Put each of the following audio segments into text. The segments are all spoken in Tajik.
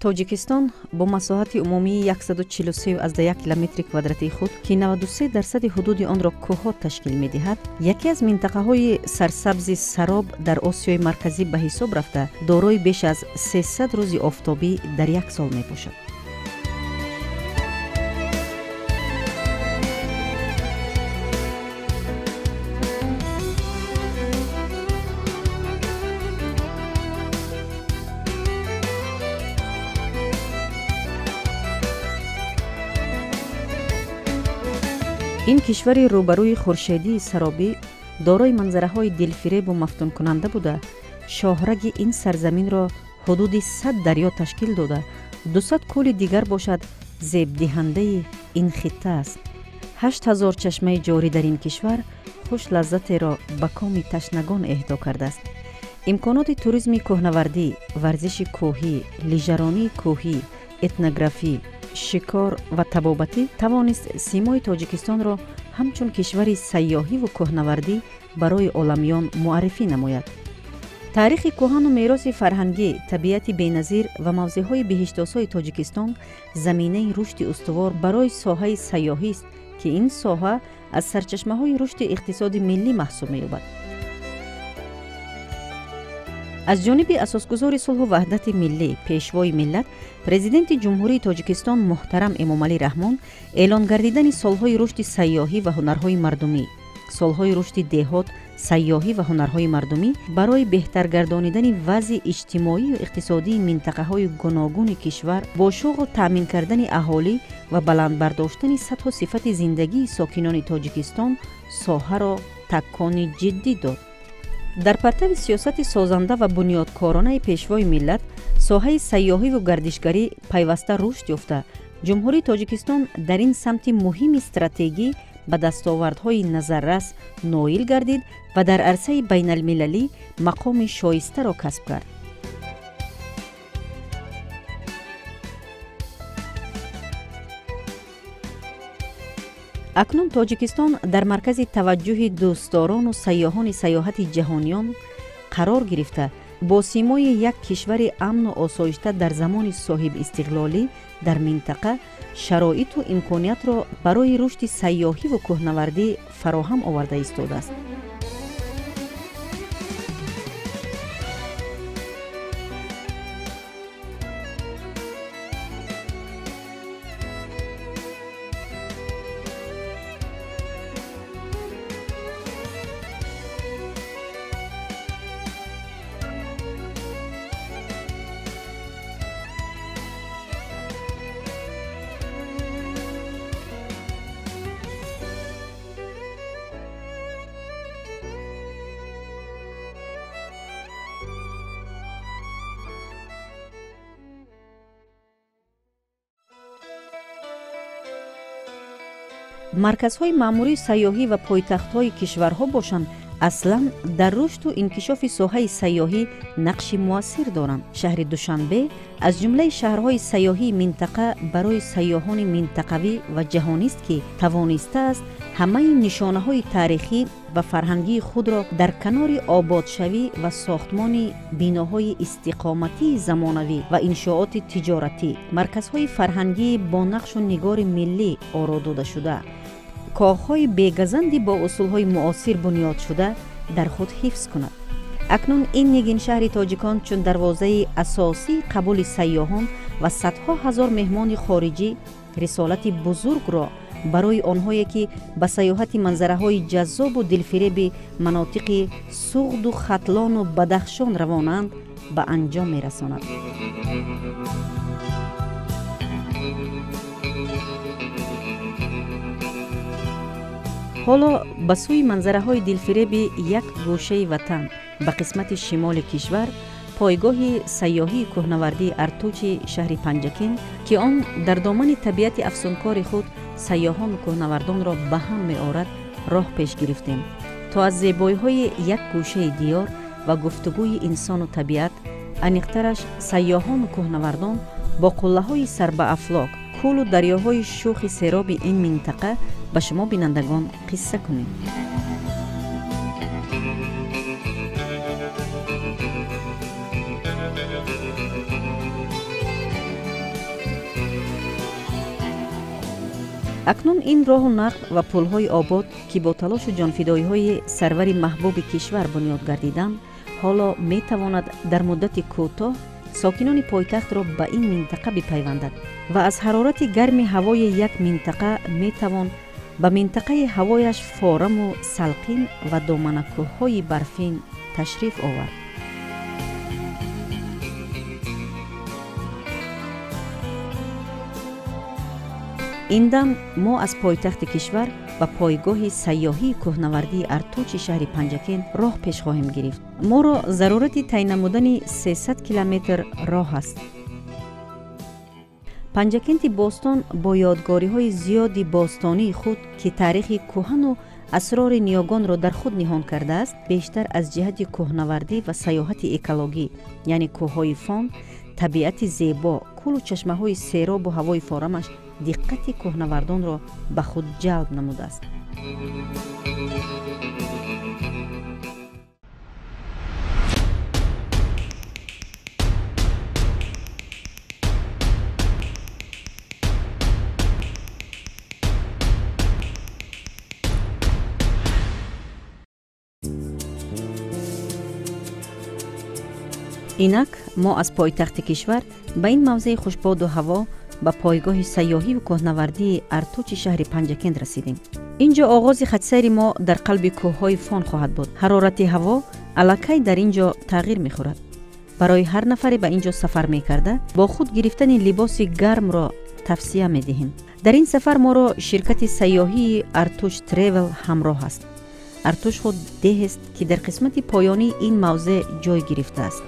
Тоҷикистон бо масоҳати умумии 143,1 километри квадратии худ, ки 93% ҳудуди онро кӯҳҳо ташкил медиҳад, яке аз минтақаҳои сарсабзи сароб дар Осиёи Марказӣ ба ҳисоб рафта, дорои беш аз 300 рӯзи офтобӣ дар як сол мебошад. Ин кишвари рӯбарӯи хуршедии саробӣ дорои манзараҳои дилфиребу мафтункунанда буда, шоҳраги ин сарзаминро ҳудуди 100 дарё ташкил дода, 200 кӯли дигар бошад зебдиҳандаи ин хитта аст. 8000 чашмаи ҷорӣ дар ин кишвар хуш лаззатеро ба коми ташнагон эҳдо кардааст. Имконоти туризми кӯҳнавардӣ, варзиши кӯҳӣ, лижаронии кӯҳӣ, этнографӣ, шикор ва табобатӣ тавонист симои Тоҷикистонро ҳамчун кишвари сайёҳиву кӯҳнавардӣ барои оламиён муаррифӣ намояд. Таърихи кӯҳану мероси фарҳангӣ, табиати беназир ва мавзеъҳои биҳиштосои Тоҷикистон заминаи рушди устувор барои соҳаи сайёҳист, ки ин соҳа аз сарчашмаҳои рушди иқтисоди миллӣ маҳсуб меёбад. Аз ҷониби асосгузори сулҳу ваҳдати миллӣ, пешвои миллат, президенти Ҷумҳурии Тоҷикистон муҳтарам Эмомалӣ Раҳмон эълон гардидани солҳои рушди сайёҳӣ ва ҳунарҳои мардумӣ, солҳои рушди деҳот, сайёҳӣ ва ҳунарҳои мардумӣ барои беҳтар гардонидани вазъи иҷтимоию иқтисодии минтақаҳои гуногуни кишвар бо шуғл таъмин кардани аҳолӣ ва баланд бардоштани сатҳу сифати зиндагии сокинони Тоҷикистон соҳаро такони ҷиддӣ дод. Дар партави сиёсати созанда ва бунёдкоронаи пешвои миллат, соҳаи сайёҳиву гардишгарӣ пайваста рушд ёфта, Ҷумҳурии Тоҷикистон дар ин самти муҳими стратегӣ ба дастовардҳои назаррас ноил гардид ва дар арсаи байналмилалӣ мақоми шоистаро касб кард. Акнун Тоҷикистон дар маркази таваҷҷӯҳи дӯстдорону сайёҳони сайёҳати ҷаҳониён қарор гирифта, бо симои як кишвари амну осоишта дар замони соҳибистиқлолӣ дар минтақа шароиту имкониятро барои рушди сайёҳиву кӯҳнавардӣ фароҳам оварда истодааст. Марказҳои маъмурии сайёҳӣ ва пойтахтҳои кишварҳо бошанд, аслан дар рушду инкишофи соҳаи сайёҳӣ нақши муассир доранд. Шаҳри Душанбе аз ҷумлаи шаҳрҳои сайёҳии минтақа барои сайёҳони минтақавӣ ва ҷаҳонист, ки тавонистааст ҳамаи нишонаҳои таърихӣ ва фарҳангии худро дар канори ободшавӣ ва сохтмони биноҳои истиқоматии замонавӣ ва иншооти тиҷоратӣ, марказҳои фарҳангии бо нақшу нигори миллӣ оро додашуда, коҳҳои бегазанди бо усулҳои муосир бунёдшуда дар худ ҳифз кунад. Акнун ин нигиншаҳри тоҷикон чун дарвозаи асосии қабули сайёҳон ва садҳо ҳазор меҳмони хориҷӣ рисолати бузургро барои онҳое, ки ба сайёҳати манзараҳои ҷаззобу дилфиреби манотиқи Суғду Хатлону Бадахшон равонанд, ба анҷом мерасонад. Ҳоло ба сӯи манзараҳои дилфиреби як гӯшаи ватан, ба қисмати шимоли кишвар, пойгоҳи сайёҳии кӯҳнавардии Артучи шаҳри Панҷакент, ки он дар домани табиати афсункори худ сайёҳону кӯҳнавардонро ба ҳам меорад, роҳ пеш гирифтем, то аз зебоиҳои як гӯшаи диёр ва гуфтугӯи инсону табиат, аниқтараш сайёҳону кӯҳнавардон бо қуллаҳои сарбаафлок, кӯлу дарёҳои шӯхи сероби ин минтақа ба шумо бинандагон қисса кунем. Акнун ин роҳу нақл ва пулҳои обод, ки бо талошу ҷонфидоиҳои сарвари маҳбуби кишвар бунёд гардиданд, ҳоло метавонад дар муддати кӯтоҳ сокинони пойтахтро ба ин минтақа бипайвандад ва аз ҳарорати гарми ҳавои як минтақа метавон ба минтақаи ҳавояш фораму салқин ва доманакӯҳҳои барфин ташриф овард. Ин дам мо аз пойтахти кишвар ба пойгоҳи сайёҳии кӯҳнавардии Артучи шаҳри Панҷакент роҳ пеш хоҳем гирифт. Моро зарурати тай намудани 300 километр роҳ аст. Панҷакенти бостон бо ёдгориҳои зиёди бостонии худ, ки таърихи кӯҳану асрори ниёгонро дар худ ниҳон кардааст, бештар аз ҷиҳати кӯҳнавардӣ ва сайёҳати экологӣ, яъне кӯҳҳои Фон, табиати зебо, кӯлу чашмаҳои серобу ҳавои форамаш диққати кӯҳнавардонро ба худ ҷалб намудааст. Инак мо аз пойтахти кишвар ба ин мавзеи хушбоду ҳаво, ба пойгоҳи сайёҳиву кӯҳнавардии Артучи шаҳри Панҷакент расидем. Ин ҷо оғози хатсайри мо дар қалби кӯҳҳои Фон хоҳад буд. Ҳарорати ҳаво аллакай дар ин ҷо тағйир мехӯрад. Барои ҳар нафаре ба ин ҷо сафар мекарда, бо худ гирифтани либоси гармро тавсия медиҳем. Дар ин сафар моро ширкати сайёҳии Артуч Тревел ҳамроҳ аст. Артуч худ деҳест, ки дар қисмати поёнии ин мавзеъ ҷой гирифтааст.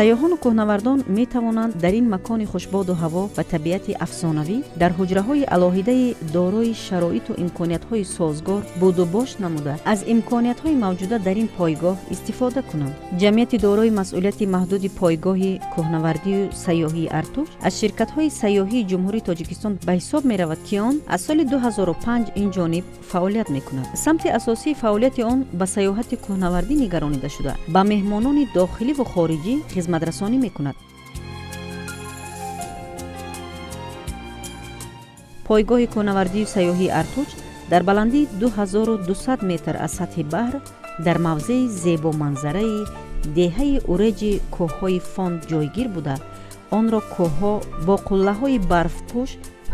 Сайёҳону кӯҳнавардон метавонанд дар ин макони хушбоду ҳаво ва табиати афсонавӣ дар ҳуҷраҳои алоҳидаи дорои шароиту имкониятҳои созгор будубош намуда, аз имкониятҳои мавҷуда дар ин пойгоҳ истифода кунанд. Ҷамъияти дорои масъулияти маҳдуди пойгоҳи кӯҳнавардию сайёҳии Артуч аз ширкатҳои сайёҳии Ҷумҳурии Тоҷикистон ба ҳисоб меравад, ки он аз соли 2005 ин ҷониб фаъолият мекунад. Самти асосии фаъолияти он ба сайёҳати кӯҳнавардӣ нигаронида шуда, ба меҳмонони дохиливу хориҷӣ хизматрасонӣ мекунад. Пойгоҳи кӯҳнавардию сайёҳии Артуч дар баландии 2200 метр аз сатҳи баҳр дар мавзеи зебоманзараи деҳаи Уреҷи кӯҳҳои Фон ҷойгир буда, онро кӯҳҳо бо қуллаҳои барфпӯш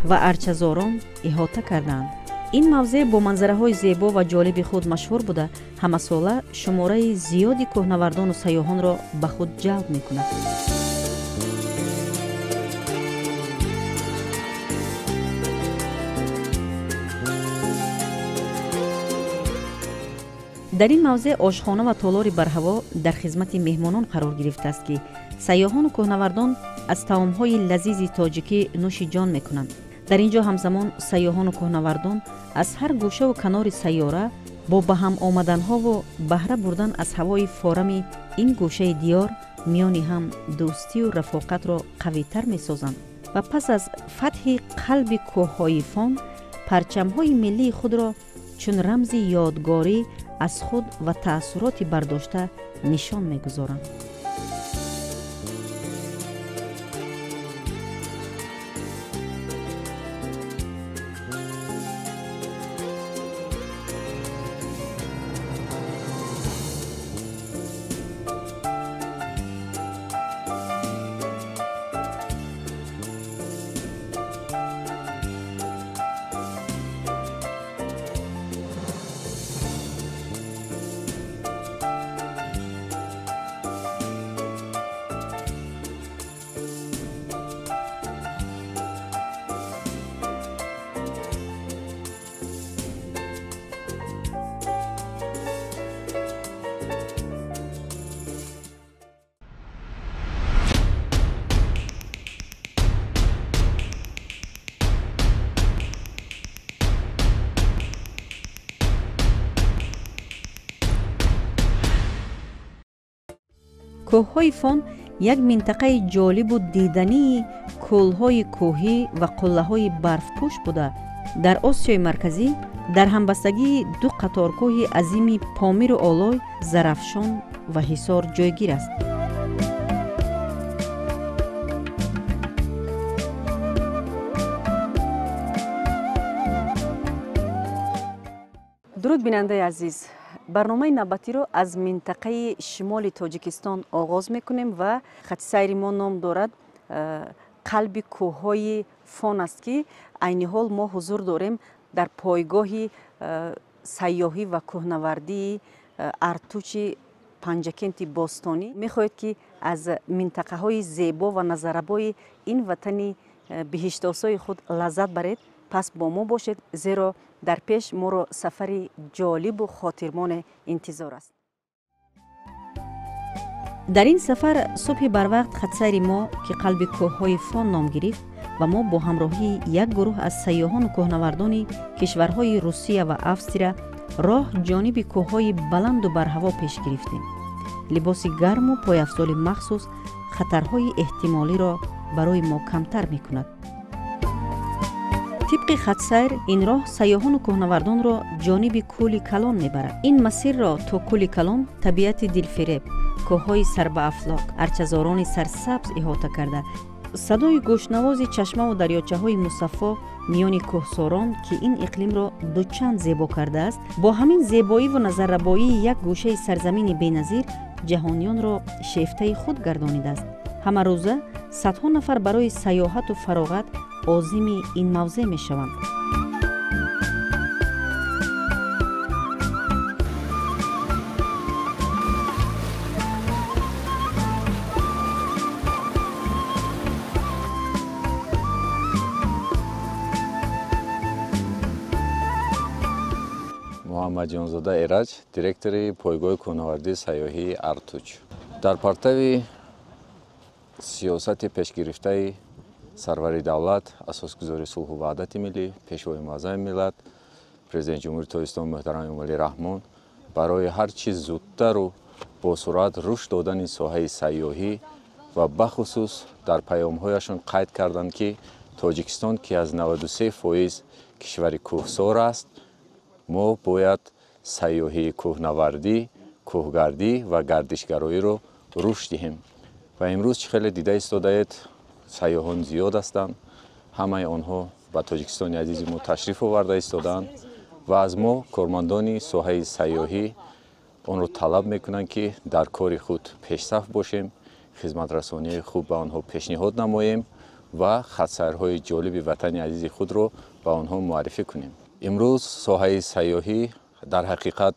ва арчазорон иҳота кардаанд. Ин мавзеъ бо манзараҳои зебо ва ҷолиби худ машҳур буда, ҳамасола шумораи зиёди кӯҳнавардону сайёҳонро ба худ ҷалб мекунад. Дар ин мавзеъ ошхона ва толори барҳаво дар хизмати меҳмонон қарор гирифтааст, ки сайёҳону кӯҳнавардон аз таомҳои лазизи тоҷикӣ нӯши ҷон мекунанд. Дар ин ҷо ҳамзамон сайёҳону кӯҳнавардон аз ҳар гӯшаву канори сайёра бо ба ҳам омаданҳову баҳра бурдан аз ҳавои форами ин гӯшаи диёр миёни ҳам дӯстию рафоқатро қавитар месозанд ва пас аз фатҳи қалби кӯҳҳои Фон парчамҳои миллии худро чун рамзи ёдгорӣ аз худ ва таассуроти бардошта нишон мегузоранд. Кӯҳҳои Фон як минтақаи ҷолибу дидании кӯлҳои кӯҳӣ ва қуллаҳои барфпӯш буда, дар Осиёи Марказӣ Дар ҳамбастагии ду қаторкӯҳи азими Помиру Олой, Зарафшон ва Ҳисор ҷойгир аст. Дуруд, бинандаи азиз! Барномаи навбатиро аз минтақаи шимоли Тоҷикистон оғоз мекунем ва хати сайри мо ном дорад «Қалби кӯҳҳои Фон» аст, ки айни ҳол мо ҳузур дорем дар пойгоҳи сайёҳӣ ва кӯҳнавардии Артучи Панҷакенти бостонӣ. Мехоҳед, ки аз минтақаҳои зебо ва назаррабои ин ватани биҳиштосои худ лаззат баред, пас бо мо бошед, зеро дар пеш моро сафари ҷолибу хотирмоне интизор аст. Дар ин сафар субҳи барвақт хатсайри мо, ки «Қалби кӯҳҳои Фон» ном гирифт ва мо бо ҳамроҳии як гурӯҳ аз сайёҳону кӯҳнавардони кишварҳои Русия ва Австрия роҳ ҷониби кӯҳҳои баланду барҳаво пеш гирифтем. Либоси гарму пойафзоли махсус хатарҳои эҳтимолиро барои мо камтар мекунад. Тибқи хатсайр, ин роҳ сайёҳону кӯҳнавардонро ҷониби Кӯли Калон мебарад. Ин масирро то Кӯли Калон табиати дилфиреб, кӯҳҳои сарбаафлок, арчазорони сарсабз иҳота карда, садои гӯшнавози чашмаву дарёчаҳои мусаффо миёни кӯҳсорон, ки ин иқлимро дучанд зебо кардааст, бо ҳамин зебоиву назаррабоии як гӯшаи сарзамини беназир ҷаҳониёнро шефтаи худ гардонидааст. Ҳамарӯза садҳо нафар барои сайёҳату фароғат озими ин мавзеъ мешаванд. Муҳаммадҷонзода Эраҷ, директори пойгоҳи кӯҳнавардии сайёҳии Артуч. Дар партави сиёсати пешгирифтаи сарвари давлат, асосгузори сулҳу ваҳдати миллӣ, пешвои муаззами миллат, президенти Ҷумҳурии Тоҷикистон муҳтарам Эмомалӣ Раҳмон, барои ҳар чиз зудтару бо суръат рушд додани соҳаи сайёҳӣ ва бахусус дар паёмҳояшон қайд карданд, ки Тоҷикистон, ки аз 93% кишвари кӯҳсор аст, мо бояд сайёҳии кӯҳнавардӣ, кӯҳгардӣ ва гардишгароиро рушд диҳем. Ва имрӯз чӣ хеле дида истодаед, сайёҳон зиёд ҳастанд. Ҳамаи онҳо ба Тоҷикистони азизи мо ташриф оварда истодаанд ва аз мо, кормандони соҳаи сайёҳӣ, онро талаб мекунанд, ки дар кори худ пешсаф бошем, хизматрасонии хуб ба онҳо пешниҳод намоем ва хатсайрҳои ҷолиби ватани азизи худро ба онҳо муаррифӣ кунем. Имрӯз соҳаи сайёҳӣ дар ҳақиқат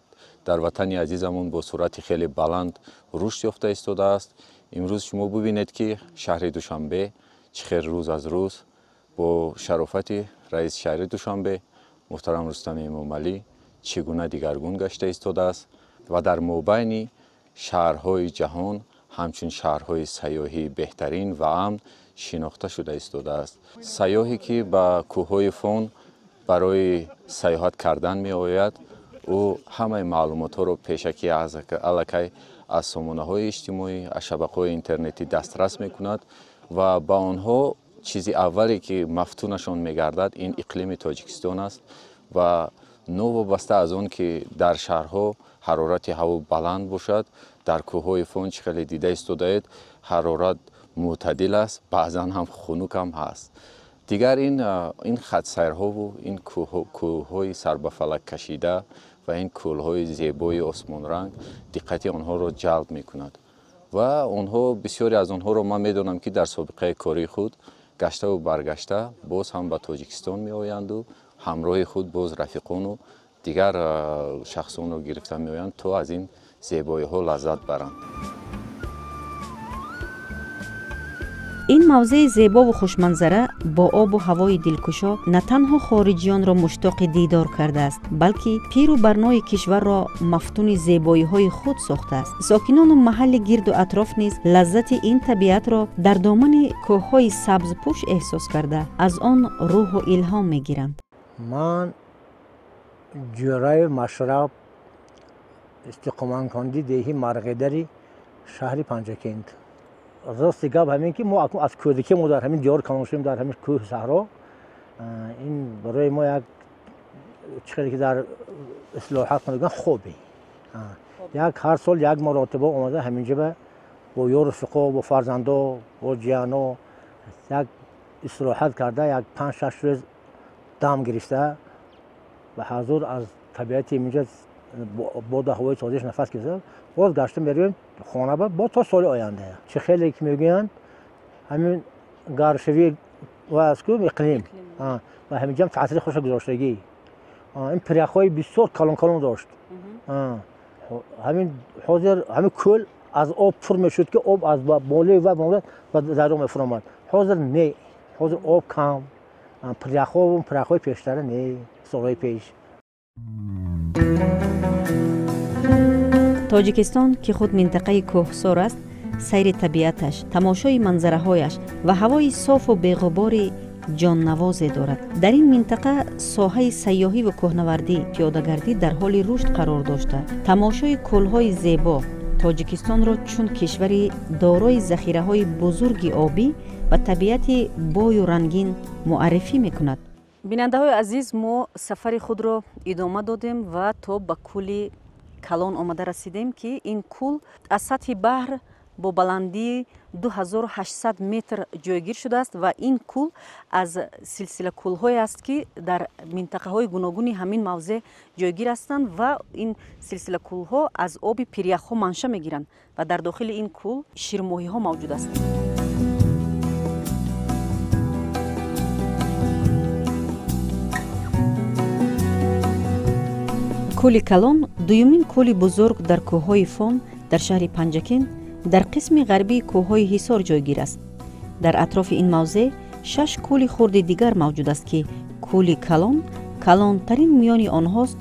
дар ватани азизамон бо суръати хеле баланд рушд ёфта истодааст. Имрӯз шумо бубинед, ки шаҳри Душанбе чӣ хел рӯз аз рӯз бо шарофати раиси шаҳри Душанбе муҳтарам Рустами Эмомалӣ чӣ гуна дигаргун гашта истодааст ва дар мобайни шаҳрҳои ҷаҳон ҳамчун шаҳрҳои сайёҳии беҳтарин ва амн шинохта шуда истодааст. Сайёҳе, ки ба кӯҳҳои Фон барои сайёҳат кардан меояд, ӯ ҳамаи маълумотҳоро пешакӣ аллакай аз сомонаҳои иҷтимоӣ, аз шабакаҳои интернетӣ дастрас мекунад ва ба онҳо чизи аввале, ки мафтунашон мегардад, ин иқлими Тоҷикистон аст. Ва новобаста аз он ки дар шаҳрҳо ҳарорати ҳаво баланд бошад, дар кӯҳҳои Фон, чӣ хеле дида истодаед, ҳарорат мӯътадил аст, баъзан ҳам хунукам ҳаст. Дигар ин хатсайрҳову ин кӯҳҳои сарбафалак кашида ва ин кӯлҳои зебои осмонранг диққати онҳоро ҷалб мекунад ва онҳо, бисёре аз онҳоро ман медонам, ки дар собиқаи кории худ гаштаву баргашта боз ҳам ба Тоҷикистон меоянду ҳамроҳи худ боз рафиқону дигар шахсонро гирифта меоянд, то аз ин зебоиҳо лаззат баранд. Ин мавзеи зебову хушманзара бо обу ҳавои дилкушо на танҳо хориҷиёнро муштоқи дидор кардааст, балки пиру барнои кишварро мафтуни зебоиҳои худ сохтааст. Сокинону маҳалли гирду атроф низ лаззати ин табиатро дар домани кӯҳҳои сабзпӯш эҳсос карда, аз он рӯҳу илҳом мегиранд. Ман Ҷӯраев Машраб, истиқоматкунандаи деҳи Марғидари шаҳри Панҷакент. Рости гап ҳамин, ки мо аз кӯдакӣ мо дар ҳамин диёр калон шудем, дар ҳамин кӯҳ, саҳро. Ин барои мо як чӣ ки дар ислоҳат мегӯянд хобе. Як ҳар сол як маротиба омада ҳаминҷа бо ёру рафиқо, бо фарзандо, бо ҷияно як истироҳат карда, як 5-6 рӯз дам гирифта ва ҳазур аз табиати инҷа боду ҳавои тозааш нафас гирифта, боз гашта меравем хона бо то соли оянда. Чӣ хеле ки мегӯянд ҳамин гармшавӣ ва аз ку иқлим ва ҳаминҷа таъсири худша гузоштагӣ. Ин пиряхҳои бисёр калон калон дошт. Ҳамин ҳозир ҳамин кӯл аз об пур мешуд, ки об аз болои ва ба дарё мефуромад. Ҳозир не, ҳозир об кам, пиряхҳои пештара не, солҳои пеш. Тоҷикистон, ки худ минтақаи кӯҳсор аст, сайри табиаташ, тамошои манзараҳояш ва ҳавои софу беғубори ҷоннавозе дорад. Дар ин минтақа соҳаи сайёҳӣ ва кӯҳнавардӣ, пиёдагардӣ дар ҳоли рушд қарор дошта, тамошои кӯлҳои зебо Тоҷикистонро чун кишвари дорои захираҳои бузурги обӣ ва табиати бою рангин муаррифӣ мекунад. Бинандаҳои азиз, мо сафари худро идома додем ва то ба кӯли калон омада расидем, ки ин кӯл аз сатҳи баҳр бо баландии 2800 метр ҷойгир шудааст ва ин кӯл аз силсила кӯлҳое аст, ки дар минтақаҳои гуногуни ҳамин мавзеъ ҷойгир ҳастанд ва ин силсила кӯлҳо аз оби пиряхҳо манша мегиранд ва дар дохили ин кӯл ширмоҳиҳо мавҷуд аст. Кӯли калон дуюмин кӯли бузург дар кӯҳҳои Фон дар шаҳри Панҷакент дар қисми ғарбии кӯҳҳои Ҳисор ҷойгир аст. Дар атрофи ин мавзеъ 6 кӯли хурди дигар мавҷуд аст, ки кӯли калон калонтарин миёни онҳост,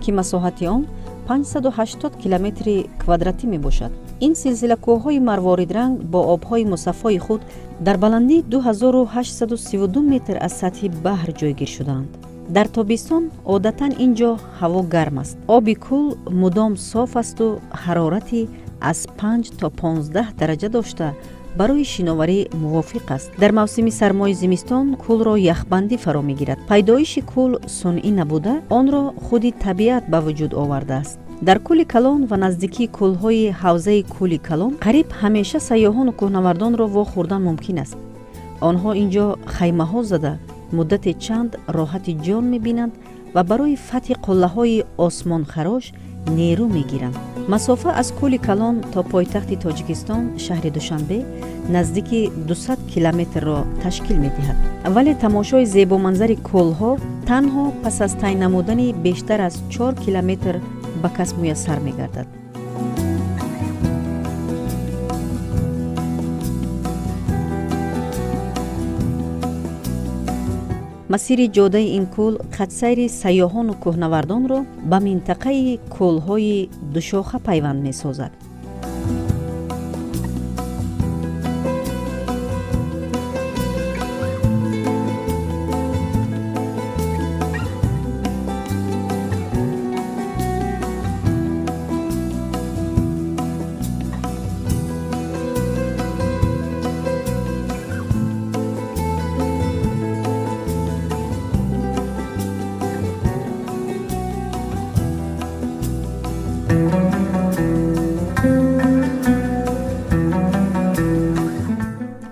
ки масоҳати он 580 километри квадратӣ мебошад. Ин силсила кӯҳҳои марворидранг бо обҳои мусаффои худ дар баландии 2832 метр аз сатҳи баҳр ҷойгир шудаанд. Дар тобистон одатан ин ҷо ҳаво гарм аст. Оби кӯл мудом соф асту ҳарорати аз 5 то 15 дараҷа дошта барои шиноварӣ мувофиқ аст. Дар мавсими сармои зимистон кӯлро яхбандӣ фаро мегирад. Пайдоиши кӯл сунъӣ набуда, онро худи табиат ба вуҷуд овардааст. Дар кӯли калон ва наздикии кӯлҳои ҳавзаи кӯли калон қариб ҳамеша сайёҳону кӯҳнавардонро вохӯрдан мумкин аст. Онҳо ин ҷо хаймаҳо зада муддате чанд роҳати ҷон мебинанд ва барои фатҳи қуллаҳои осмонхарош нерӯ мегиранд. Масофа аз кӯли калон то пойтахти Тоҷикистон, шаҳри Душанбе, наздики 200 километрро ташкил медиҳад. Вале тамошои зебоманзари кӯлҳо танҳо пас аз тай намудани бештар аз 4 километр ба кас муяссар мегардад. Масири ҷодаи ин кӯл хатсайри сайёҳону кӯҳнавардонро ба минтақаи кӯлҳои душоха пайванд месозад.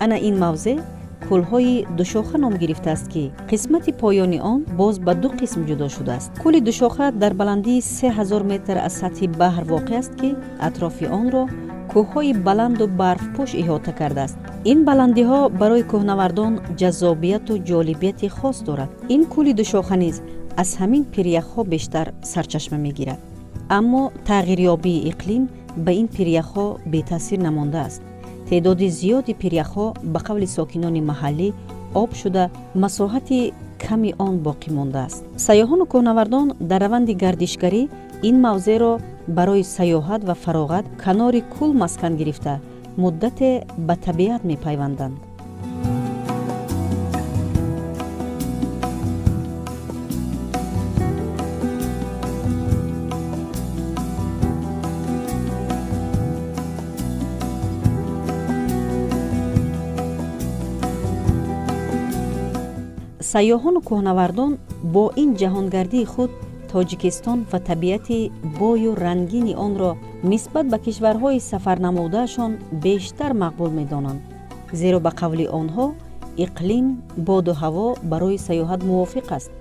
Ана ин мавзеъ кӯлҳои душоха ном гирифтааст, ки қисмати поёни он боз ба ду қисм ҷудо шудааст. Кӯли душоха дар баландии 3000 метр аз сатҳи баҳр воқеъ аст, ки атрофи онро кӯҳҳои баланду барфпӯш иҳота кардааст. Ин баландиҳо барои кӯҳнавардон ҷаззобияту ҷолибияти хос дорад. Ин кӯли душоха низ аз ҳамин пиряхҳо бештар сарчашма мегирад. Аммо тағйирёбии иқлим ба ин пиряхҳо бетаъсир намондааст. Теъдоди зиёди пиряхҳо ба қавли сокинони маҳаллӣ об шуда, масоҳати ками он боқӣ мондааст. Сайёҳону кӯҳнавардон дар раванди гардишгарӣ ин мавзеъро барои сайёҳат ва фароғат канори кӯл маскан гирифта, муддате ба табиат мепайванданд. Сайёҳону кӯҳнавардон бо ин ҷаҳонгардии худ Тоҷикистон ва табиати бою рангини онро нисбат ба кишварҳои сафарнамудаашон бештар мақбул медонанд, зеро ба қавли онҳо иқлим, боду ҳаво барои сайёҳат мувофиқ аст.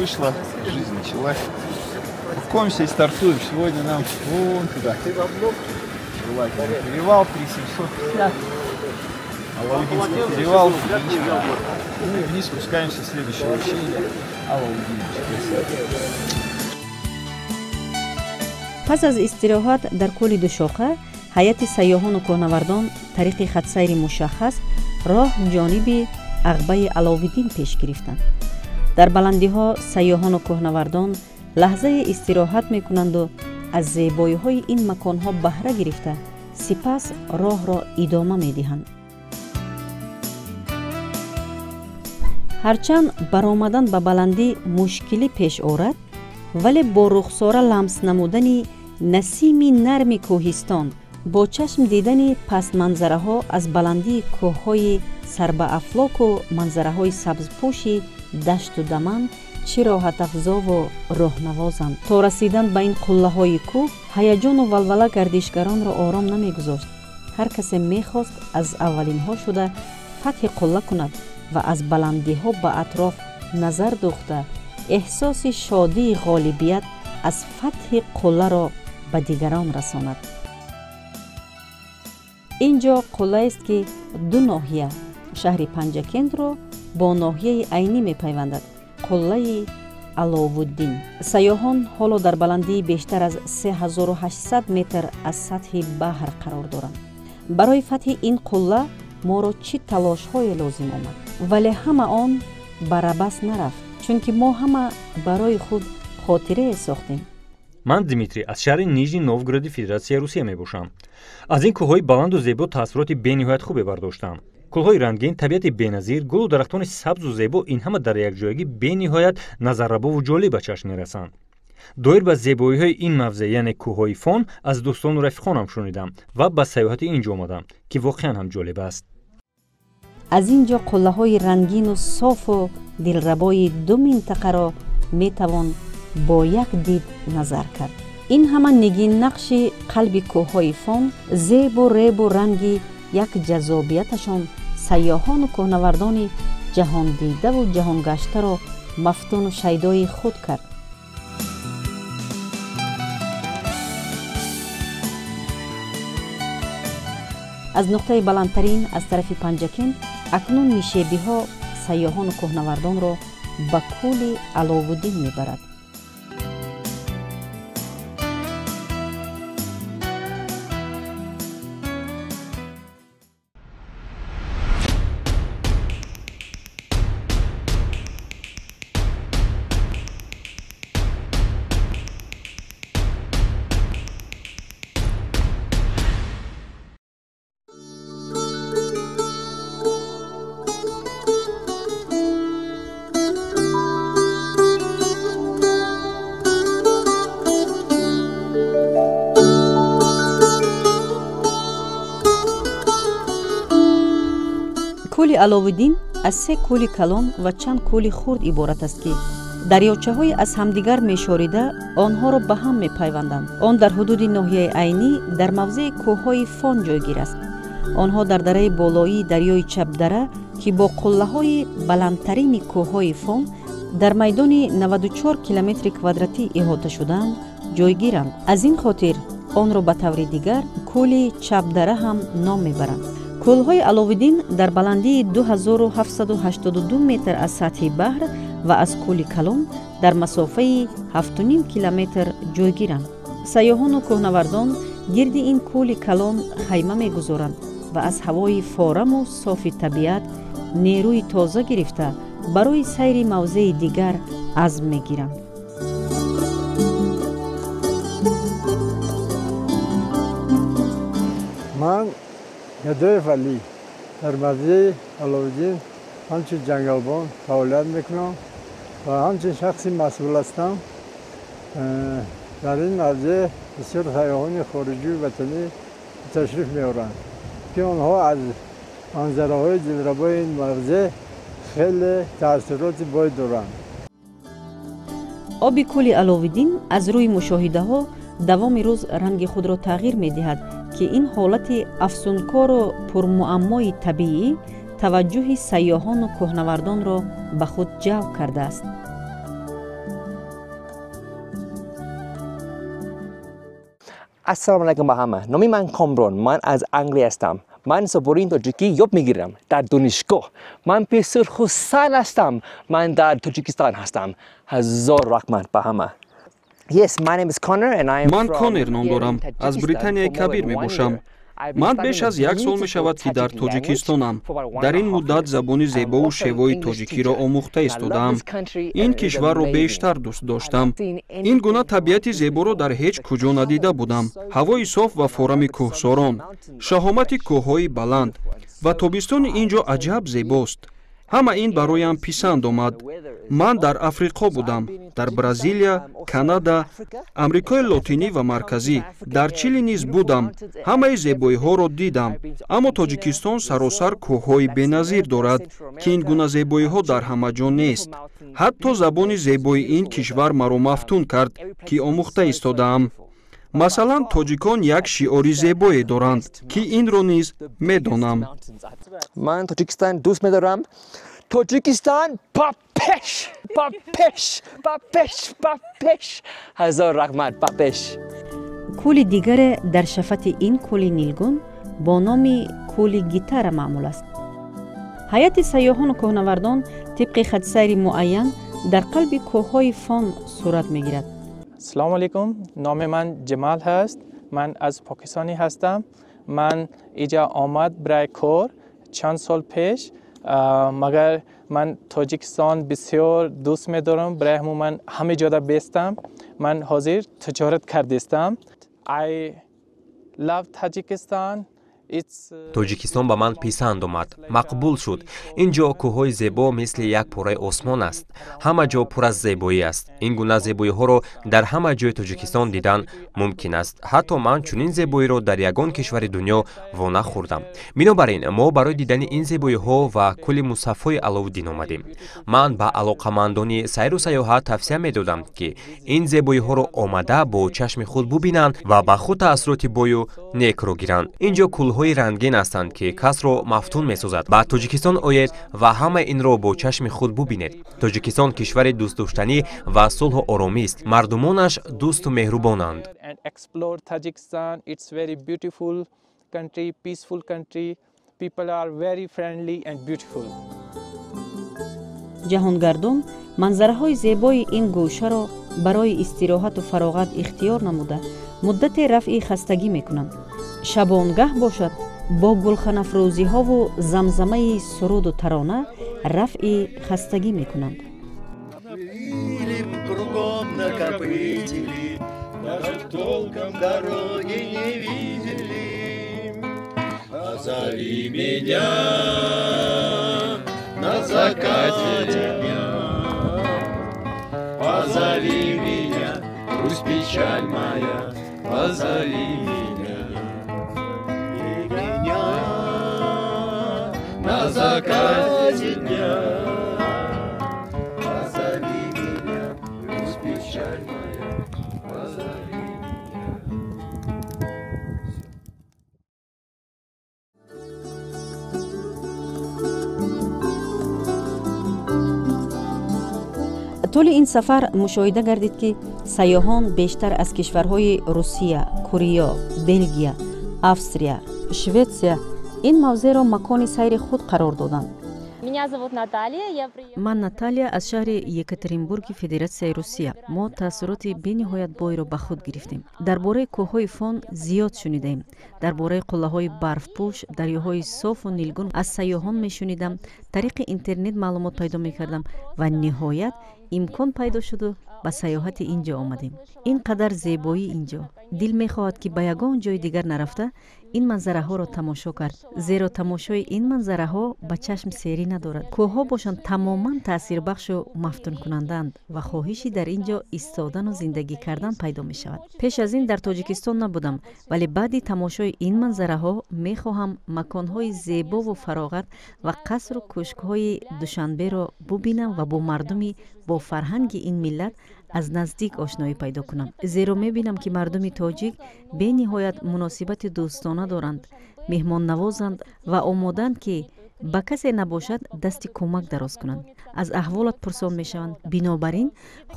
Вышла, жизнь началась. Пакуемся и стартуем. Сегодня нам вон туда. Желательно перевал 3750. Алаудинский перевал. Ну и вниз спускаемся в следующее ущелье. Алаудин. Пас аз истироҳат дар кӯли Душоха ҳайати сайёҳону кӯҳнавардон тариқи хатсайри мушаххас роҳ ҷониби ағбаи Аловиддин пеш гирифтанд. Дар баландиҳо сайёҳону кӯҳнавардон лаҳзаи истироҳат мекунанду аз зебоиҳои ин маконҳо баҳра гирифта, сипас роҳро идома медиҳанд. Ҳарчанд баромадан ба баландӣ мушкилӣ пеш орад, вале бо рухсора ламс намудани насими нарми кӯҳистон, бо чашм дидани пастманзараҳо аз баландии кӯҳҳои сарбаафлоку манзараҳои сабзпӯши дашту даман чӣ роҳатафзову роҳнавозанд. То расидан ба ин қуллаҳои кӯҳ ҳаяҷону валвала гардишгаронро ором намегузошт. Ҳар касе мехост аз аввалинҳо шуда фатҳи қулла кунад ва аз баландиҳо ба атроф назар дӯхта эҳсоси шодии ғолибият аз фатҳи қулларо ба дигарон расонад. Ин ҷо қуллаест, ки ду ноҳия шаҳри Панҷакентро бо ноҳияи Айнӣ мепайвандад, қуллаи Аловуддин. Сайёҳон ҳоло дар баландии бештар аз 3800 метр аз сатҳи баҳр қарор доранд. Барои фатҳи ин қулла моро чӣ талошҳое лозим омад, вале ҳама он барабас нарафт, чунки мо ҳама барои худ хотирае сохтем. Ман Дмитрий аз шаҳри Нижний Новгороди Федератсияи Русия мебошам. Аз ин кӯҳҳои баланду зебо таассуроти бениҳоят хубе бардоштам. Кӯлҳои рангин, табиати беназир, гулу дарахтони сабзу зебо ин ҳама дар якҷоягӣ бениҳоят назаррабову ҷолиб ба чашм мерасанд. Доир ба зебоиҳои ин мавзеъ, яъне кӯҳҳои Фон, аз дӯстону рафиқонам шунидам ва ба сайёҳати ин ҷо омадам, ки воқеан ҳам ҷолиб аст. Аз ин ҷо қуллаҳои рангину софу дилрабои ду минтақаро метавон бо як дид назар кард. Ин ҳама нигиннақши қалби кӯҳҳои Фон, зебу ребу ранги як ҷаззобияташон сайёҳону кӯҳнавардони ҷаҳондидаву ҷаҳонгаштаро мафтуну шайдои худ кард. Аз нуқтаи баландтарин аз тарафи Панҷакент акнун нишебиҳо сайёҳону кӯҳнавардонро ба кӯли Аловуддин мебарад. Кӯли Аловуддин аз се кӯли калон ва чанд кӯли хурд иборат аст, ки дарёчаҳои аз ҳамдигар мешорида онҳоро ба ҳам мепайванданд. Он дар ҳудуди ноҳияи Айнӣ дар мавзеи кӯҳҳои Фон ҷойгир аст. Онҳо дар дараи болоии дарёи Чапдара, ки бо қуллаҳои баландтарини кӯҳҳои Фон дар майдони 94 километри квадратӣ иҳота шудаанд, ҷойгиранд. Аз ин хотир онро ба таври дигар кӯли Чапдара ҳам ном мебаранд. Кӯлҳои Аловиддин дар баландии 2782 метр аз сатҳи баҳр ва аз кӯли Калон дар масофаи 7,5 километр ҷойгиранд. Сайёҳону кӯҳнавардон гирди ин кӯли калон хайма мегузоранд ва аз ҳавои фораму софи табиат нерӯи тоза гирифта барои сайри мавзеи дигар азм мегиранд. Ман Гадоев Алӣ дар мавзеи Аловиддин ҳамчун ҷангалбон фаъолият мекунам ва ҳамчун шахси масъул ҳастам. Дар ин мавзеъ бисёр сайёҳони хориҷию ватанӣ ташриф меоранд, ки онҳо аз манзараҳои дилрабои ин мавзеъ хеле таассуроти бой доранд. Оби кӯли Аловиддин аз рӯи мушоҳидаҳо давоми рӯз ранги худро тағйир медиҳад, ки ин ҳолати афсункору пурмуаммои табиӣ таваҷҷӯҳи сайёҳону кӯҳнавардонро ба худ ҷалб кардааст. Ассалому алайкум ба ҳама. Номи ман Комрон, ман аз Англия ҳастам. Ман забони тоҷикӣ ёд мегирам дар донишгоҳ. Ман бисёр хурсанд ҳастам. Ман дар Тоҷикистон ҳастам. Ҳазор раҳмат ба ҳама. Ман Коннер ном дорам, аз Британияи Кабир мебошам. Ман беш аз як сол мешавад, ки дар Тоҷикистонам. Дар ин муддат забони зебову шевои тоҷикиро омӯхта истодаам. Ин кишварро бештар дӯст доштам. Ин гуна табиати зеборо дар ҳеҷ куҷо надида будам. Ҳавои соф ва форами кӯҳсорон, шаҳомати кӯҳҳои баланд ва тобистони ин ҷо аҷаб зебост. Ҳама ин бароям писанд омад. Ман дар Африқо будам, дар Бразилия, Канада, Амрикои Лотинӣ ва Марказӣ, дар Чили низ будам. Ҳамаи зебоиҳоро дидам, аммо Тоҷикистон саросар кӯҳҳои беназир дорад, ки ин гуна зебоиҳо дар ҳама ҷо нест. Ҳатто забони зебои ин кишвар маро мафтун кард, ки омӯхта истодаам. Масалан, тоҷикон як шиори зебое доранд, ки инро низ медонам. Ман Тоҷикистон дӯст медорам. Тоҷикистон ба пеш, ба пеш, ба пеш, ба пеш. Ҳазор раҳмат, ба пеш. Кӯли дигаре дар шафати ин кӯли Нилгун бо номи кӯли Гитара маъмул аст. Ҳайати сайёҳону кӯҳнавардон тибқи хатсайри муайян дар қалби кӯҳҳои Фон сурат мегирад. Салом алейкум, номи ман Ҷамал ҳаст. Ман аз Покистонӣ ҳастам. Ман иҷа омад барои кор чанд сол пеш, магар ман Тоҷикистон бисёр дӯст медорам. Барои ҳамун ман ҳама ҷода бестам. Ман ҳозир тиҷорат кардистам. I love Tajikistan. Тоҷикистон ба ман писанд омад, мақбул шуд. Ин ҷо кӯҳҳои зебо мисли як пораи осмон аст. Ҳама ҷо пур аз зебоӣ аст. Ин гуна зебоиҳоро дар ҳама ҷои Тоҷикистон дидан мумкин аст. Ҳатто ман чунин зебоиро дар ягон кишвари дунё во нахӯрдам. Бинобар ин мо барои дидани ин зебоиҳо ва кӯли мусаффои Аловиддин омадем. Ман ба алоқамандони сайру сайёҳат тавсия медодам, ки ин зебоиҳоро омада бо чашми худ бубинанд ва ба худ таассуроти бою некро гиранд. Ин ҷо кӯлҳои рангин ҳастанд, ки касро мафтун месозад. Ба Тоҷикистон оед ва ҳама инро бо чашми худ бубинед. Тоҷикистон кишвари дӯстдоштанӣ ва сулҳу оромист. Мардумонаш дӯсту меҳрубонанд. Ҷаҳонгардон манзараҳои зебои ин гӯшаро барои истироҳату фароғат ихтиёр намуда, муддате рафъи хастагӣ мекунанд. Шабонгаҳ бошад, бо гулханафрӯзиҳову замзамаи суруду тарона рафъи хастагӣ мекунанд. На закате дня позови меня, пусть печаль моя, позови меня. Тӯли ин сафар мушоҳида гардид, ки сайёҳон бештар аз кишварҳои Русия, Корея, Белгия, Австрия, Шветсия ин мавзеъро макони сайри худ қарор доданд. Ман Наталия аз шаҳри Екатеринбурги Федератсияи Русия. Мо таассуроти бениҳоят бойро ба худ гирифтем. Дар бораи кӯҳҳои Фон зиёд шунидаем. Дар бораи қуллаҳои барфпӯш, дарёҳои софу нилгун аз сайёҳон мешунидам, тариқи интернет маълумот пайдо мекардам ва ниҳоят имкон пайдо шуду ба сайёҳати ин ҷо омадем. Ин қадар зебоӣ ин ҷо. Дил мехоҳад, ки ба ягон ҷои дигар нарафта ин манзараҳоро тамошо кард, зеро тамошои ин манзараҳо ба чашм серӣ надорад. Кӯҳҳо бошанд тамоман таъсирбахшу мафтункунандаанд ва хоҳиши дар ин ҷо истодану зиндагӣ кардан пайдо мешавад. Пеш аз ин дар Тоҷикистон набудам, вале баъди тамошои ин манзараҳо мехоҳам маконҳои зебову фароғат ва қасру кӯшкҳои Душанберо бубинам ва бо мардуми бо фарҳанги ин миллат аз наздик ошноӣ пайдо кунам, зеро мебинам, ки мардуми тоҷик бениҳоят муносибати дӯстона доранд, меҳмоннавозанд ва омодаанд, ки ба касе набошад дасти кӯмак дароз кунанд, аз аҳволат пурсон мешаванд. Бинобар ин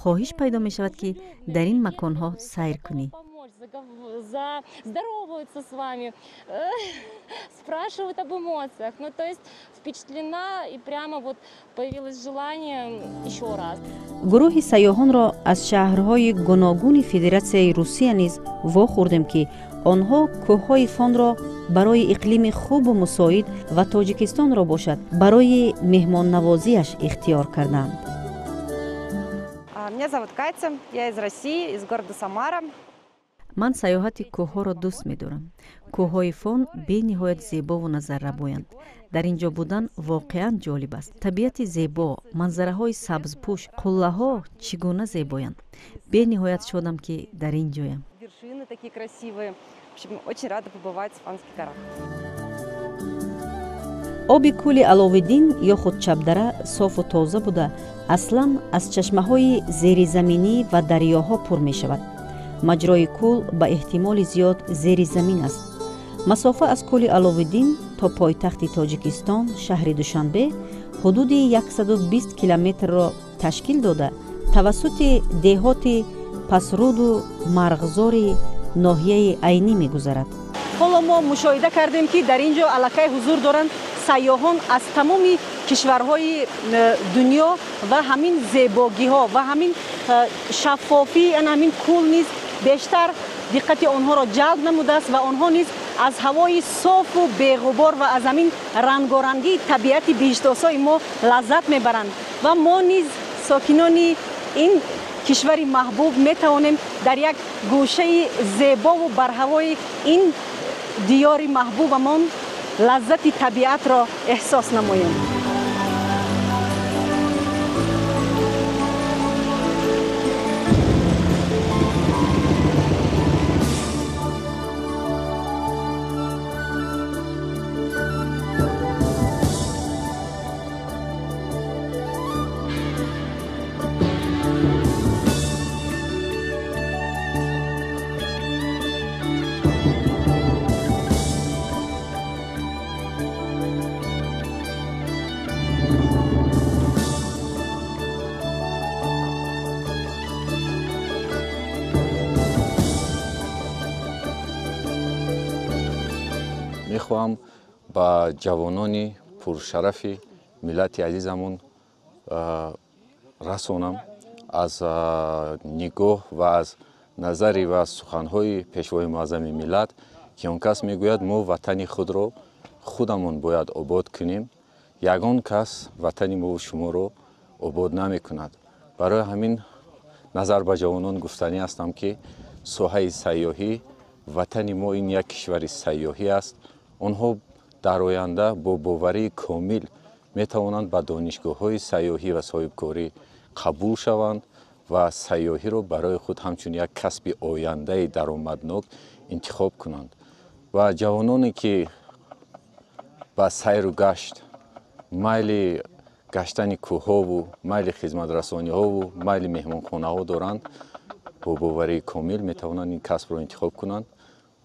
хоҳиш пайдо мешавад, ки дар ин маконҳо сайр кунӣ. Здороваются с вами, спрашивают об эмоциях. Ну, то есть впечатлена, и прямо вот появилось желание еще раз. Гурӯҳи сайёҳонро аз шаҳрҳои гуногуни Федератсияи Русия низ вохӯрдем, ки онҳо кӯҳҳои Фонро барои иқлими хубу мусоид ва Тоҷикистонро бошад барои меҳмоннавозиаш ихтиёр карданд. Меня зовут Катя, я из России, из города Самара. Ман сайёҳати кӯҳҳоро дӯст медорам. Кӯҳҳои Фон бениҳоят зебову назаррабоянд. Дар ин ҷо будан воқеан ҷолиб аст. Табиати зебо, манзараҳои сабзпӯш, қуллаҳо чӣ гуна зебоянд. Бениҳоят шодам, ки дар ин ҷоям. Вершины такие красивые. В общем, очень рада побывать в Фанских горах. Оби кӯли Аловиддин ё худ Чабдара софу тоза буда, аслан аз чашмаҳои зеризаминӣ ва дарёҳо пур мешавад. Маҷрои кӯл ба эҳтимоли зиёд зери замин аст. Масофа аз кӯли Аловиддин то пойтахти Тоҷикистон, шаҳри Душанбе, ҳудуди 120 километрро ташкил дода, тавассути деҳоти Пасруду Марғзори ноҳияи Айнӣ мегузарад. Ҳоло мо мушоҳида кардем, ки дар ин ҷо аллакай ҳузур доранд сайёҳон аз тамоми кишварҳои дунё ва ҳамин зебогиҳо ва ҳамин шаффофии ҳамин кӯл низ бештар диққати онҳоро ҷалб намудааст ва онҳо низ аз ҳавои софу беғубор ва аз ҳамин рангорангии табиати биҳиштосои мо лаззат мебаранд. Ва мо низ, сокинони ин кишвари маҳбуб, метавонем дар як гӯшаи зебову барҳавои ин диёри маҳбубамон лаззати табиатро эҳсос намоем. Мехоҳам ба ҷавонони пуршарафи миллати азизамон расонам аз нигоҳ ва аз назари ва суханҳои пешвои муаззами миллат, ки он кас мегӯяд: мо ватани худро худамон бояд обод кунем, ягон кас ватани мову шуморо обод намекунад. Барои ҳамин назар ба ҷавонон гуфтанӣ ҳастам, ки соҳаи сайёҳӣ, ватани мо ин як кишвари сайёҳӣ аст. Онҳо дар оянда бо боварии комил метавонанд ба донишгоҳҳои сайёҳӣ ва соҳибкорӣ қабул шаванд ва сайёҳиро барои худ ҳамчун як касби ояндаи даромаднок интихоб кунанд. Ва ҷавононе, ки ба сайру гашт майли гаштани кӯҳову майли хизматрасониҳову майли меҳмонхонаҳо доранд, бо боварии комил метавонанд ин касбро интихоб кунанд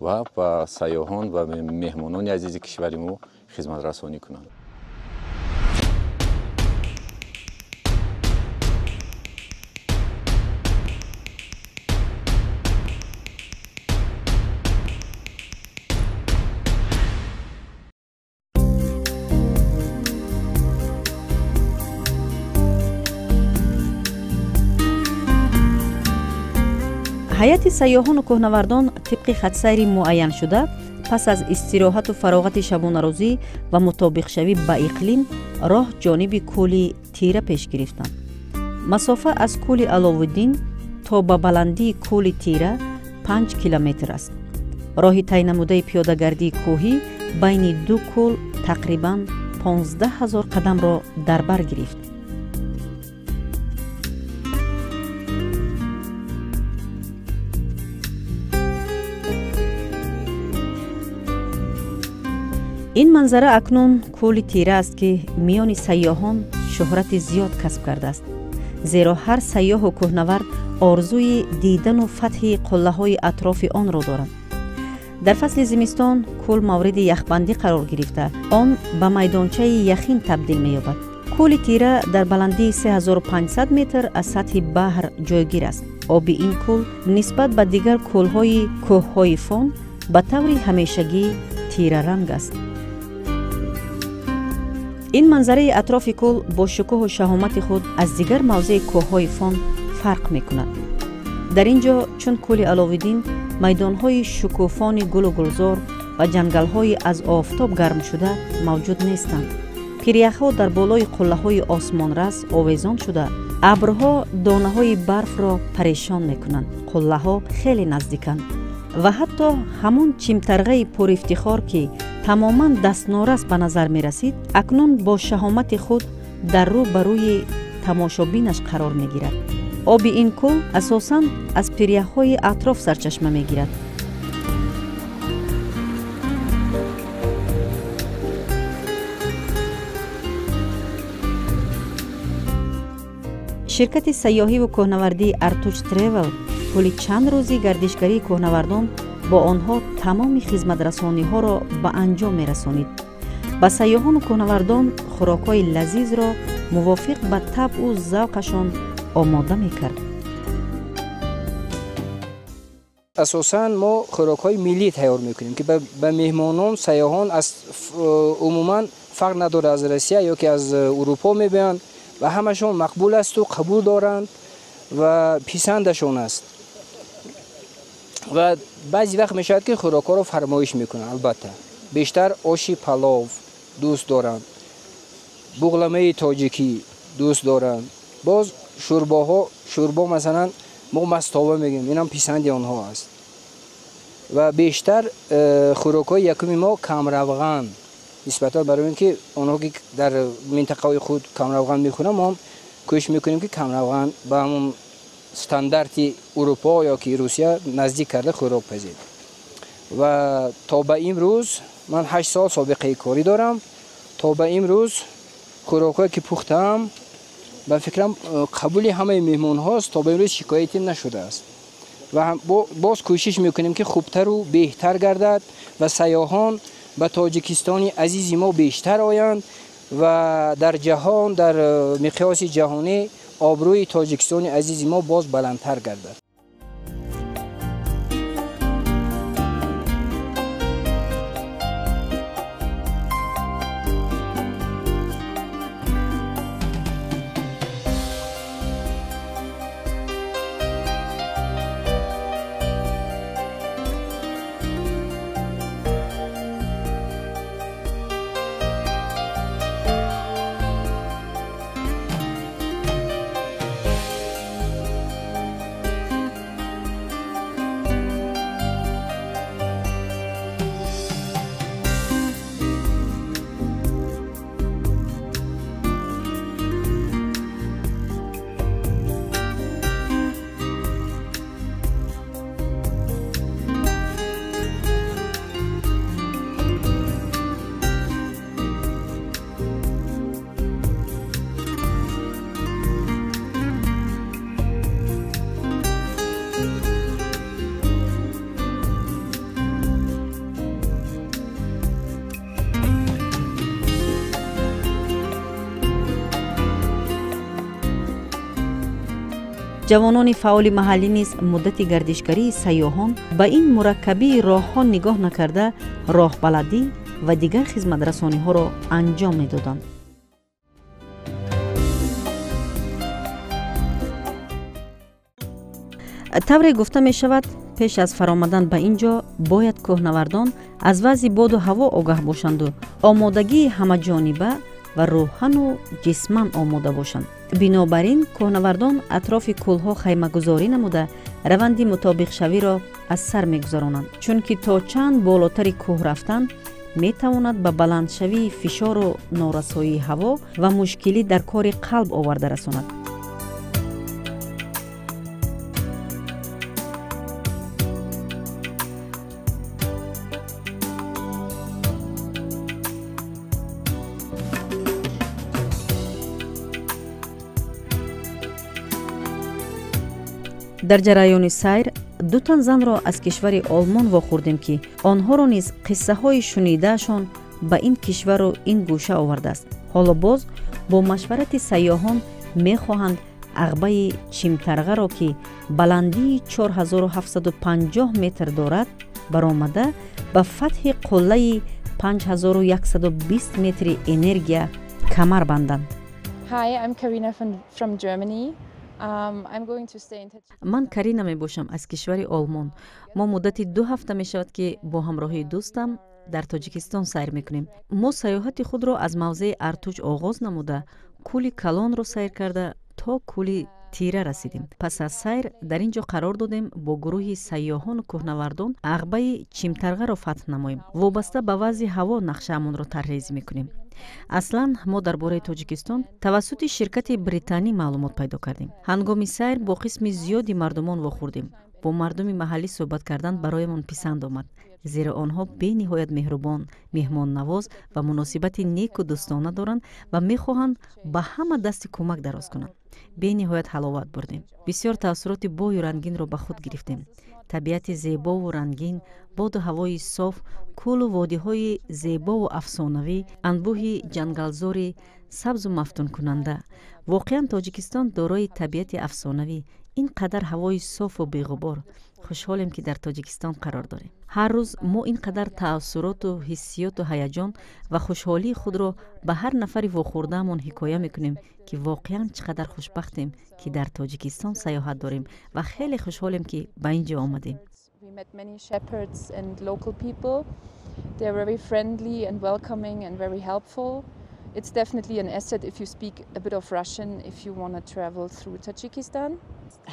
ва ба сайёҳон ва меҳмонони азизи кишвари мо хизматрасонӣ кунанд. Ҳайати сайёҳону кӯҳнавардон тибқи хатсайри муайяншуда пас аз истироҳату фароғати шабонарӯзӣ ва мутобиқшавӣ ба иқлим роҳ ҷониби кӯли Тира пеш гирифтанд. Масофа аз кӯли Аловуддин то ба баландии кӯли Тира 5 километр аст. Роҳи тай намудаи пиёдагардии кӯҳӣ байни ду кӯл тақрибан 15 000 қадамро дар бар гирифт. Ин манзара акнун кӯли Тира аст, ки миёни сайёҳон шӯҳрати зиёд касб кардааст, зеро ҳар сайёҳу кӯҳнавард орзуи дидану фатҳи қуллаҳои атрофи онро дорад. Дар фасли зимистон кӯл мавриди яхбандӣ қарор гирифта, он ба майдончаи яхин табдил меёбад. Кӯли Тира дар баландии 3500 метр аз сатҳи баҳр ҷойгир аст. Оби ин кӯл нисбат ба дигар кӯлҳои кӯҳҳои Фон ба таври ҳамешагӣ тираранг аст. Ин манзараи атрофи кӯл бо шукӯҳу шаҳомати худ аз дигар мавзеи кӯҳҳои Фон фарқ мекунад. Дар ин ҷо чун кӯли Аловиддин майдонҳои шукуфони гулу гулзор ва ҷангалҳои аз офтоб гармшуда мавҷуд нестанд. Пиряхҳо дар болои қуллаҳои осмонрас овезон шуда, абрҳо донаҳои барфро парешон мекунанд. Қуллаҳо хеле наздиканд ва ҳатто ҳамон чимтарғаи пурифтихор, ки тамоман дастнорас ба назар мерасид, акнун бо шаҳомати худ дар рӯ ба рӯи тамошобинаш қарор мегирад. Оби ин кӯл асосан аз пиряхҳои атроф сарчашма мегирад. Ширкати сайёҳиву кӯҳнавардии Артуч Тревел тӯли чанд рӯзи гардишгарии кӯҳнавардон бо онҳо тамоми хизматрасониҳоро ба анҷом мерасонид. Ба сайёҳону кӯҳнавардон хӯрокҳои лазизро мувофиқ ба табъу завқашон омода мекард. Асосан мо хӯрокҳои миллӣ тайёр мекунем, ки ба меҳмонон, сайёҳон аз умуман фарқ надорад, аз Россия ё ки аз Урупо мебиёянд ва ҳамашон мақбул асту қабул доранд ва писандашон аст. Ва баъзе вақт мешавад, ки хӯрокҳоро фармоиш мекунанд. Албатта бештар оши палов дӯст доранд, буғламаи тоҷикӣ дӯст доранд, боз шӯрбоҳо, шӯрбо масалан мо мастова мегӯем, инам писанди онҳо аст. Ва бештар хӯрокҳои якуми мо камравған, нисбатан барои ин ки онҳо ки дар минтақаҳои худ камравған мехӯранд, мо ҳам кӯшиш мекунем, ки камравған ба ҳамон стандарти Урупо ё ки Русия наздик карда хӯрок пазед. Ва то ба имрӯз ман 8 сол собиқаи корӣ дорам. То ба имрӯз хӯрокҳое ки пухтаам, ба фикрам қабули ҳамаи меҳмонҳост, то ба имрӯз шикояте нашудааст. Ва боз кӯшиш мекунем, ки хубтару беҳтар гардад ва сайёҳон ба Тоҷикистони азизи мо бештар оянд ва дар ҷаҳон, дар миқёси ҷаҳонӣ обрӯи Тоҷикистони азизи мо боз баландтар гардад. Ҷавонони фаъоли маҳаллӣ низ муддати гардишгарии сайёҳон ба ин мураккабии роҳҳо нигоҳ накарда, роҳбаладӣ ва дигар хизматрасониҳоро анҷом медоданд. Тавре гуфта мешавад, пеш аз фаромадан ба ин ҷо бояд кӯҳнавардон аз вазъи боду ҳаво огаҳ бошанду омодагии ҳамаҷониба ва рӯҳану ҷисман омода бошанд. Бинобар ин кӯҳнавардон атрофи кӯлҳо хаймагузорӣ намуда раванди мутобиқшавиро аз сар мегузаронанд, чунки то чанд болотари кӯҳ рафтан метавонад ба баландшавии фишору норасоии ҳаво ва мушкилӣ дар кори қалб оварда расонад. Дар ҷараёни сайр ду тан занро аз кишвари Олмон вохӯрдем, ки онҳоро низ қиссаҳои шунидаашон ба ин кишвару ин гӯша овардааст. Ҳоло боз бо машварати сайёҳон мехоҳанд ағбаи Чимтарғаро, ки баландии 4750 метр дорад, баромада ба фатҳи қуллаи 5120 метри энергия камар банданд. Ман Карина мебошам аз кишвари Олмон. Мо муддати 2 ҳафта мешавад, ки бо ҳамроҳии дӯстам дар Тоҷикистон сайр мекунем. Мо сайёҳати худро аз мавзеи Артуҷ оғоз намуда, кӯли Калонро сайр карда то кӯли Тира расидем. Пас аз сайр дар ин ҷо қарор додем бо гурӯҳи сайёҳону кӯҳнавардон ағбаи Чимтарғаро фатҳ намоем. Вобаста ба вазъи ҳаво нақшаамонро тарҳрезӣ мекунем. Аслан мо дар бораи Тоҷикистон тавассути ширкати британӣ маълумот пайдо кардем. Ҳангоми сайр бо қисми зиёди мардумон вохӯрдем. Бо мардуми маҳаллӣ суҳбат кардан бароямон писанд омад, зеро онҳо бениҳоят меҳрубон, меҳмоннавоз ва муносибати неку дӯстона доранд ва мехоҳанд ба ҳама дасти кӯмак дароз кунанд. Бениҳоят ҳаловат бурдем. Бисёр таассуроти бою рангинро ба худ гирифтем. Табиати зебову рангин, боду ҳавои соф, кӯлу водиҳои зебову афсонавӣ, анбӯҳи ҷангалзори сабзу мафтункунанда. Воқеан Тоҷикистон дорои табиати афсонавӣ, ин қадар ҳавои софу беғубор. Хушҳолем, ки дар Тоҷикистон қарор дорем. Ҳар рӯз мо ин қадар таассуроту ҳиссиёту ҳаяҷон ва хушҳолии худро ба ҳар нафари вохӯрдаамон ҳикоя мекунем, ки воқеан чӣ қадар хушбахтем, ки дар Тоҷикистон сайёҳат дорем ва хеле хушҳолем, ки ба ин ҷо омадем. It's definitely an asset if you speak a bit of Russian if you want to travel through Tajikistan.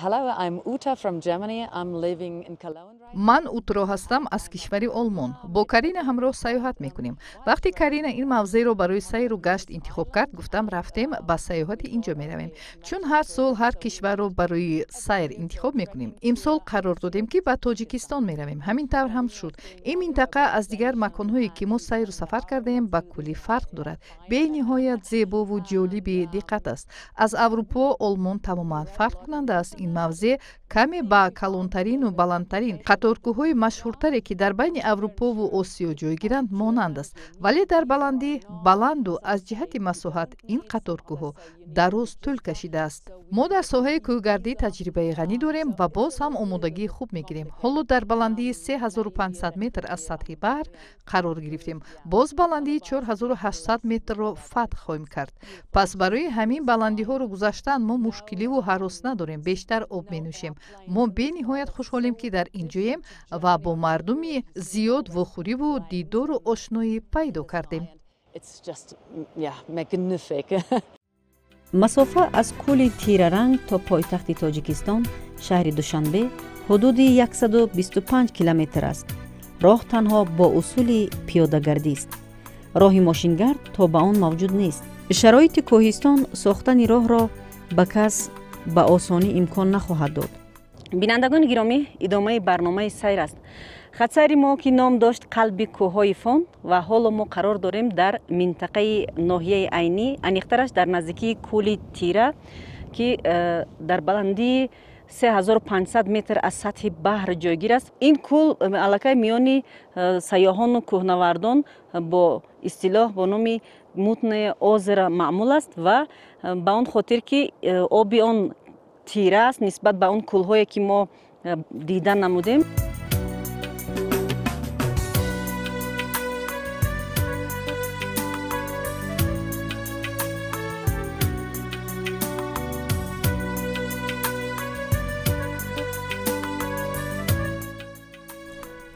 Hello, I'm Uta from Germany. I'm living in Cologne. Ман Утро ҳастам аз кишвари Олмон. Бо Карина ҳамроҳ сайёҳат мекунем. Вақте Карина ин мавзеъро барои сайру гашт интихоб кард, гуфтам рафтем ба сайёҳати ин ҷо меравем. Чун ҳар сол ҳар кишварро барои сайр интихоб мекунем, имсол қарор додем, ки ба Тоҷикистон меравем. Ҳамин тавр ҳам шуд. Ин минтақа аз дигар маконҳое, ки мо сайру сафар кардаем, ба куллӣ фарқ дорад. Бениҳоят зебову ҷолиби диққат аст. Аз Аврупо Олмон тамоман фарқкунанда аст. Ин мавзеъ каме ба калонтарину баландтарин қаторкӯҳҳои машҳуртаре, ки дар байни Аврупову Осиё ҷойгиранд, монанд аст, вале дар баландӣ баланду аз ҷиҳати масоҳат ин қаторкӯҳҳо дароз тӯл кашидааст. Мо дар соҳаи кӯҳгардӣ таҷрибаи ғанӣ дорем ва боз ҳам омодагии хуб мегирем. Ҳоло дар баландии 3500 метр аз сатҳи баҳр қарор гирифтем. Боз баландии 4800 метрро фатҳ хоҳем кард. Пас барои ҳамин баландиҳоро гузаштан мо мушкиливу ҳарос надорем, бештар об менӯшем. Мо бениҳоят хушҳолем, ки дар ин ҷоем ва бо мардуми зиёд вохӯриву дидору ошноӣ пайдо кардем. Масофа аз кӯли Тираранг то пойтахти Тоҷикистон, шаҳри Душанбе, ҳудуди 125 километр аст. Роҳ танҳо бо усули пиёдагардист. Роҳи мошингард то ба он мавҷуд нест. Шароити кӯҳистон сохтани роҳро ба кас ба осонӣ имкон нахоҳад дод. Бинандагони гиромӣ, идомаи барномаи сайр аст. Хатсайри мо, ки ном дошт қалби кӯҳҳои Фон, ва ҳоло мо қарор дорем дар минтақаи ноҳияи Айнӣ, аниқтараш дар наздикии кӯли Тира, ки дар баландии 3500 метр аз сатҳи баҳр ҷойгир аст. Ин кӯл аллакай миёни сайёҳону кӯҳнавардон бо истилоҳ бо номи Мутное озеро маъмул аст ва ба он хотир, ки оби он тира аст нисбат ба он кӯлҳое, ки мо дида намудем.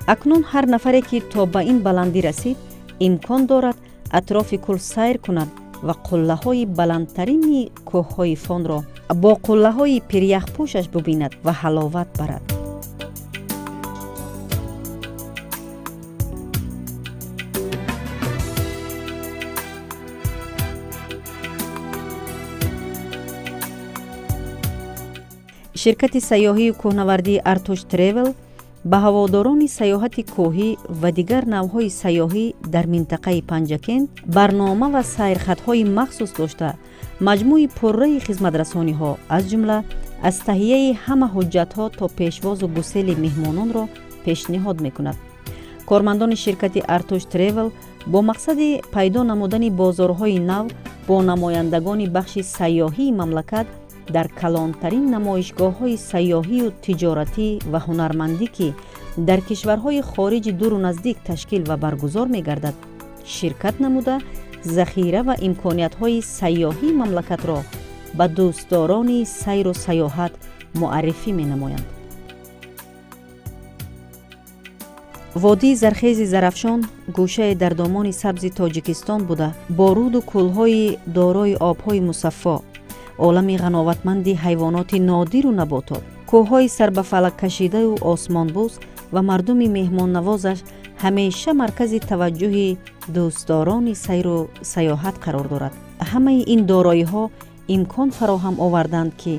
Акнун ҳар нафаре, ки то ба ин баландӣ расид, имкон дорад атрофи кӯл сайр кунад ва қуллаҳои баландтарини кӯҳҳои Фонро бо қуллаҳои пиряхпӯшаш бубинад ва ҳаловат барад. Ширкати сайёҳию кӯҳнавардии Артуш Тревел ба ҳаводорони сайёҳати кӯҳӣ ва дигар навъҳои сайёҳӣ дар минтақаи Панҷакент барнома ва сайрхатҳои махсус дошта, маҷмӯи пурраи хизматрасониҳо, аз ҷумла аз таҳияи ҳама ҳуҷҷатҳо то пешвозу гусели меҳмононро пешниҳод мекунад. Кормандони ширкати Артуш Тревел бо мақсади пайдо намудани бозорҳои нав бо намояндагони бахши сайёҳии мамлакат дар калонтарин намоишгоҳҳои сайёҳию тиҷоратӣ ва ҳунармандӣ, ки дар кишварҳои хориҷи дуру наздик ташкил ва баргузор мегардад, ширкат намуда, захира ва имкониятҳои сайёҳии мамлакатро ба дӯстдорони сайру сайёҳат муаррифӣ менамоянд. Водии зархези Зарафшон гӯшае дар домони сабзи Тоҷикистон буда, бо руду кӯлҳои дорои обҳои мусаффо, олами ғановатманди ҳайвоноти нодиру наботот, кӯҳҳои сарбафалаккашидаю осмонбӯс ва мардуми меҳмоннавозаш ҳамеша маркази таваҷҷӯҳи дӯстдорони сайру сайёҳат қарор дорад. Ҳамаи ин дороиҳо имкон фароҳам оварданд, ки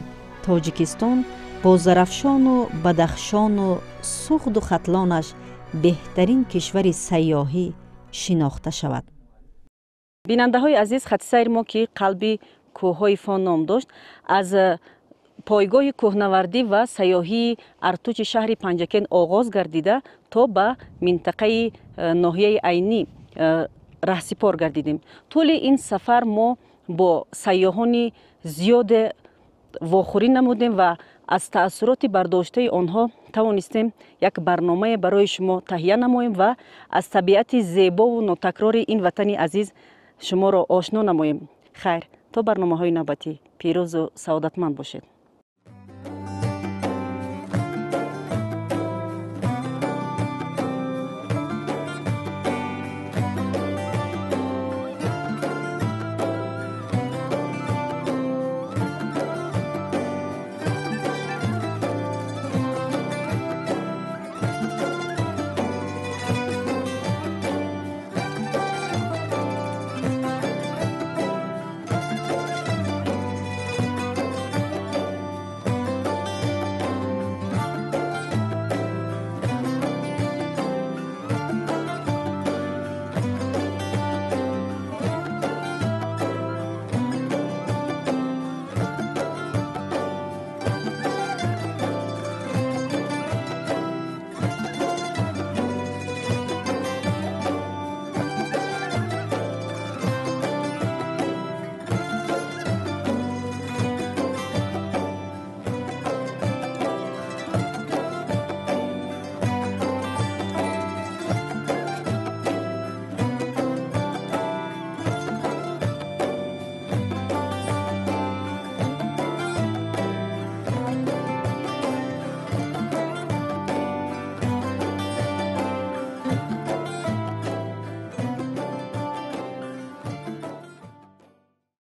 Тоҷикистон бо Зарафшону Бадахшону Суғду Хатлонаш беҳтарин кишвари сайёҳӣ шинохта шавад. Бинандаҳои азиз, хати сайри мо, ки қалби кӯҳҳои Фон ном дошт, аз пойгоҳи кӯҳнавардӣ ва сайёҳии Артучи шаҳри Панҷакент оғоз гардида, то ба минтақаи ноҳияи Айнӣ раҳсипор гардидем. Тӯли ин сафар мо бо сайёҳони зиёде вохӯрӣ намудем ва аз таассуроти бардоштаи онҳо тавонистем як барномае барои шумо таҳия намоем ва аз табиати зебову нотакрори ин ватани азиз шуморо ошно намоем. Хайр, то барномаҳои навбатӣ пирӯзу саодатманд бошед.